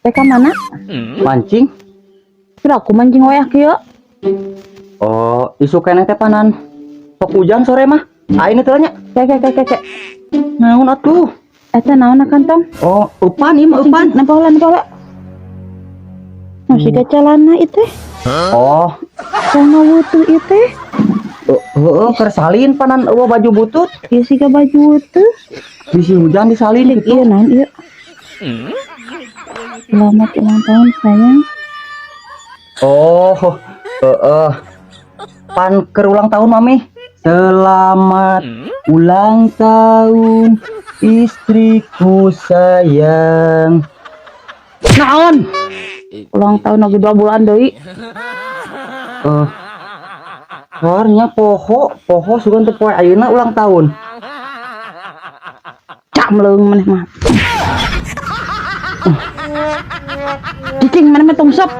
Rek ka mana? Mancing. Kira aku mancing wayah kieu. Oh, isuk keneh teh panan. Sok hujan sore mah. Aing teh nya. Ke ke ke ke ke. Naon atuh? Eta naon na kantong? Oh, eupan ieu mah, eupan. Nempo heula, nempo heula. Masih ke celana itu. Oh, Celana wutuh itu. Heeh, keur salin panan euweuh baju butut. Ieu siga baju wutuh. Bisi hujan disalin gitu. Iya, naon ieu? Selamat ulang tahun, sayang. Oh, heeh. Pan keur ulang tahun Mami. Selamat ulang tahun, istriku sayang. Naon? Ulang tahun lagi 2 bulan deui. Eh, nya poho, poho sugan teh poe ayeuna ulang tahun. Camleung maneh mah. Cicing maneh mah, tong sop.